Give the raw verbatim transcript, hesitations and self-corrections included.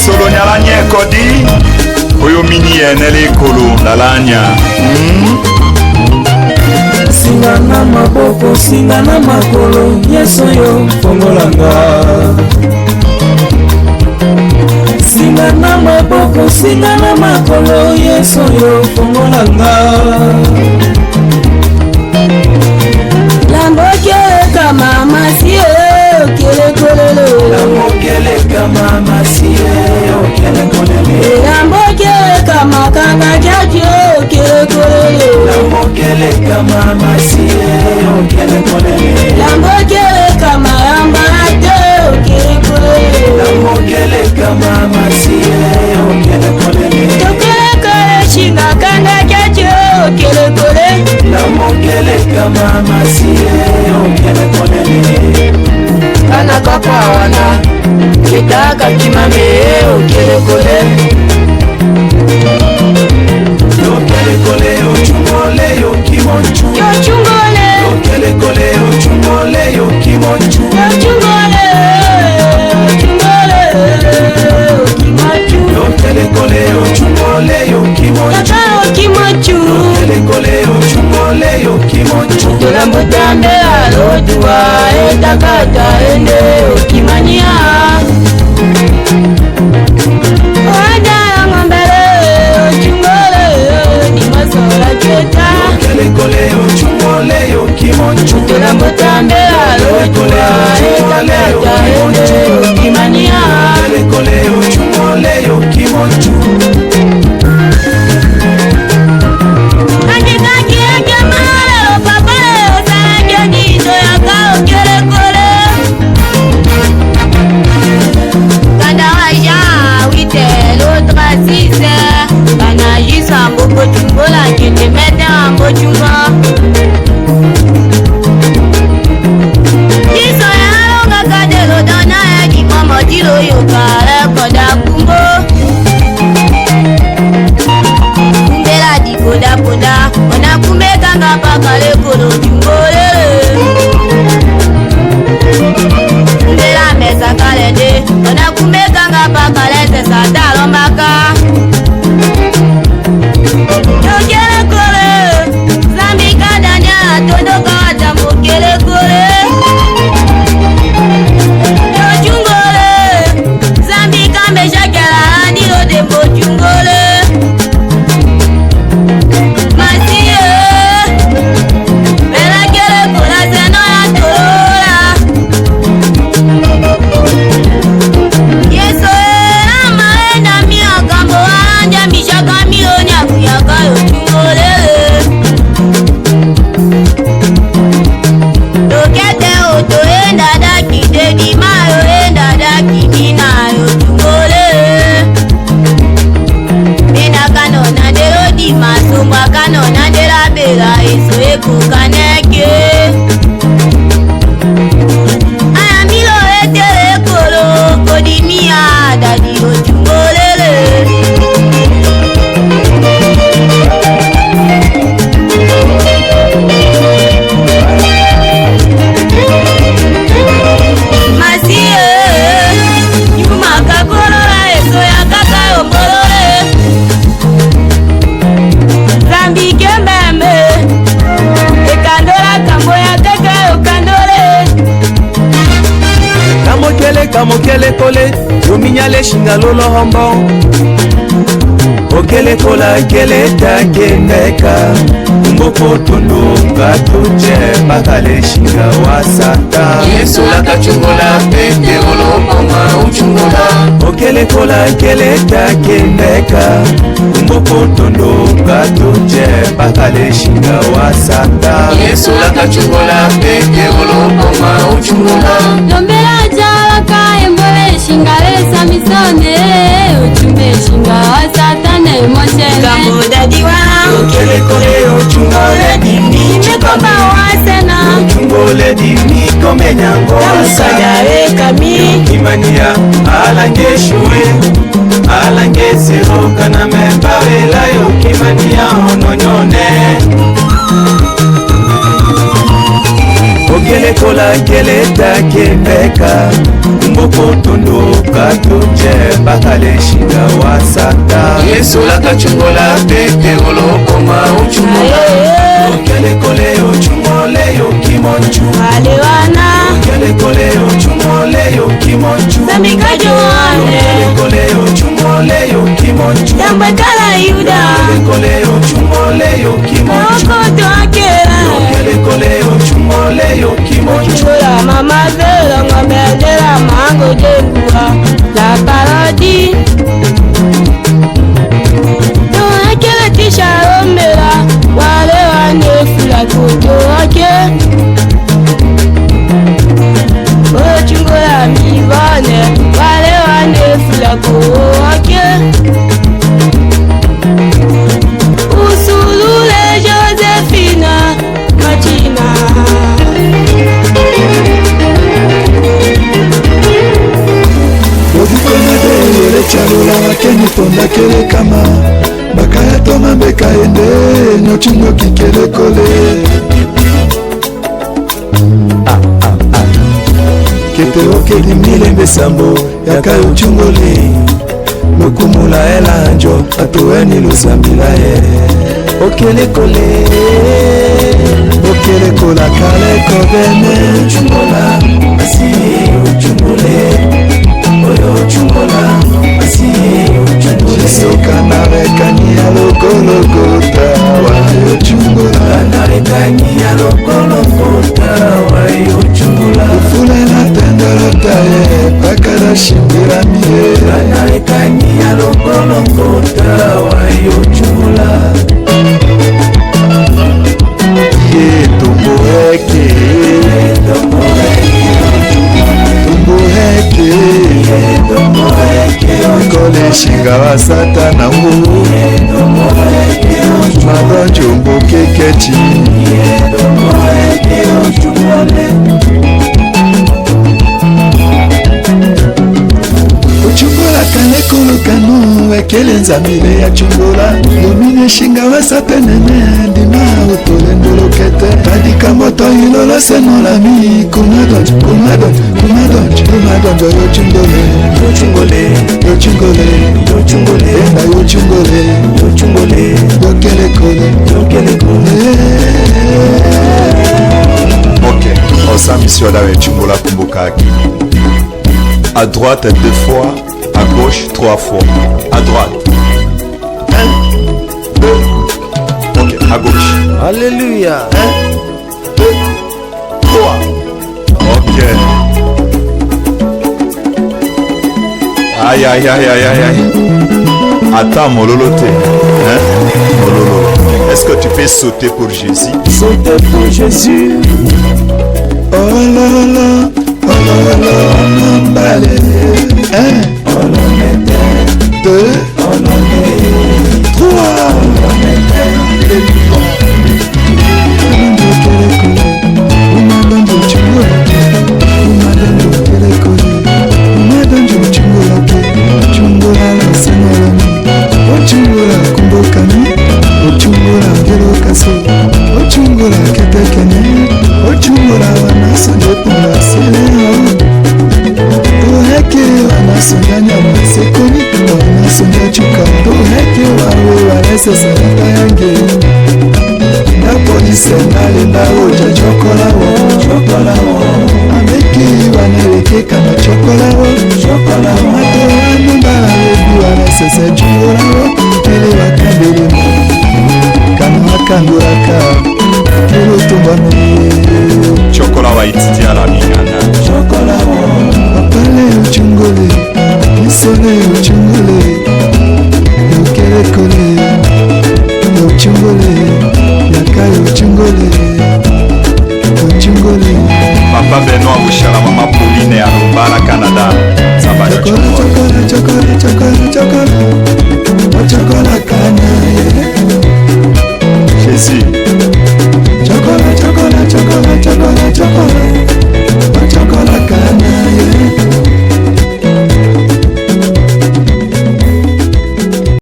Solo nyalanye kodi, oyo mini ene lekolo lalanya. Hmm? Singa na maboko, singa na makolo, Yesu yo, fongola nga. Singa na maboko, singa na makolo, Yesu yo, fongola nga. Lambo kele kama masi e, okele kolele. Lambo kele kama masi e, okele kolele. Lambo kele kama kanga kiaki e, okele kolele. Lambo kele kama masi e, okele kolele. Lambo kele kama yamba te, okele kolele. Lambo kele kama masi e, okele kolele. Tokele kole singa kanga kiaki e, okele kole. Lambo kele kama masi e, okele kolele. Kana kakwa wana, kitaka kimame e, okele kole. Yo kele kole, yo chungole, yo kimonchu. Yo chungole. Yo kele kole, yo chungole, yo kimonchu. Yo chungole, yo chungole, yo kimonchu. Yo kele kole, yo chungole, yo kimonchu. Yaka yo kimonchu. Yo kele kole, yo chungole, yo kimonchu. Tola mbotambe alo tuwa, e takata ende, yo kimania. Wada ng'ombele, ochungole, ni masola cheta. Yo kele kole, ochungole, yo kimonchu. Tola mbotambe alo tuwa, e takata ende, yo kimania. Kele kole, ochungole, yo kimonchu. Kanji, kanji, eke mare, o papa, o sara, kanji, to ya ka, okele kole. Kanda wa ja, wite, lo tra, sise. Kana jisa mbo ko chungola, kete mete mbo chungo. Jiso ya longa kadelo dana ya ki mama dilo yo kare koda kumbo. Kumbela di koda koda, ona kumbe kanga pakale kolo chungole. Kumbela mesa kalende, ona kumbe kanga pakale te sa talo maka. Yo kele kole, Zambi ka Daniel atondo ka wata mbo kele kole. Yo chungole, Zambi ka Meshake la Daniel de mbo chungole. Masiye, mela kele kola seno ya tolola. Yesu, e, ama enda mi akambo anja mi shaka mi onya kuyaka yo chungole. Lokete oto enda daki dedi mayo enda daki mina yo chungole. Mina kano na delo di masomba kano na dela bela eso e kukaneke. Aya milo etele kolo kodi mia dadi o chungolele. Masiye, nyuma kakolola eso ya kaka ombolole. Zambi kembembe, ekandola kambo ya kaka okandole. Kamokele, kamokele kole, yo minyale singa lolo hombo. Okele kola kele ta kendeka. Mboko tondo nga toche bakale singa wa sata. Yesu la kachungola pete olo poma uchungola. Okele kola kele ta kendeka. Mboko tondo nga toche bakale singa wa sata. Yesu la kachungola pete olo poma uchungola. Lombela jala ka embole singa le Samisone, uchumbe singa wa Satane Moshe. Kambo dadi wa. Okele kole ochungole di mi. Chikoba wa sena. Ochungole di mi kome nyango wa sena. Kambo dadi wa kami. Kimania, ala nge shue. Ala nge sero kana me bawela yo kimania ono nyone. Okele kola kele ta kembeka, mboko tondo kato je bakale shinga wasata. Yesu la kachungola pete olo koma uchungola. Okele kole uchungole yo kimonchu. Wale wana. Okele kole uchungole yo kimonchu. Zamika Joane. Okele kole uchungole yo kimonchu. Tambwe kala Yuda. Okele kole uchungole yo kimonchu. Oko twakela. Okele kole uchungole yo kimonchu. Chula mama zela ngombe zela mango jengua. La parodi. Tohekele ti shalomela, wale wane fula kotoheke. Ochungola mivane, wale wane fula koheke. Usulule Joséphine. Matina. Odikona de yele chalola wakeni ponda kele kama. Bakaya toma mbeka ende, no chingo kikele kole. Kete okedi milembe sambo. Yaka yo chungole, lukumula ela njo, atueni lusambila e. Okele kole, okele kola kale kobene. Chungola, asi yo chungole, oyo chungola, asi yo chungole. Soka na rekani ya lokolo kota, wa yo chungola. Na rekani ya lokolo kota, wa yo chungola. Ufule na tendolo taye, pakala Ye tomboheke. Tomboheke. Kole shinga wa Satana wo. Madonjo mboke keti. Ochungola kale kolo kano, ekele Nzambi le ya chungola. Domine shinga wa Satana ne, ndima utole ndolo kete. Badika moto ilolo senola mi, kumadonj, kumadonj, kumadonj, kumadonj, yo chungole, yo chungole, yo chungole, yo chungole, enda yo chungole, yo chungole, yo kele kole, yo kele kole. Ok, osa misio dawe chungola kumbuka aki. À droite deux fois, à gauche trois fois. À droite. Un, deux. Ok, à gauche. Alléluia. Un, deux, trois. Ok. Aïe, aïe, aïe, aïe, aïe, aïe. Attends, mololo te. Hein? Mololo. Est-ce que tu peux sauter pour Jésus? Sauter pour Jésus. Oh là là. Oh là là, mambale. Un. Deux. Trois. Ochungola kumboka mi, ochungola ngelo kaso, ochungola ketekene, ochungola wana sonde ponda sele. Toheke wana sonde nyama sekoni, wana sonde chuka. Toheke wawe wale sese watayange. Ndapolise ndalenda oja chokola wo, chokola wo. Ameki wana leke kana chokola wo, chokola wo. Mato anu mbala lebi wana sese chungola wo. Kele wa kambele mo. Kanu wa kanguraka. Kele tumba me. Chokola wa ititi ala mingana. Chokola wo. Wapale uchungole. Isole uchungole. Ukelekole. Uchungole. Yaka uchungole. Uchungole. Papa Benoît Bushala, mama Pauline ya Lumbala, Canada. Saba chokola, chokola, chokola, chokola, chokola. Chokola.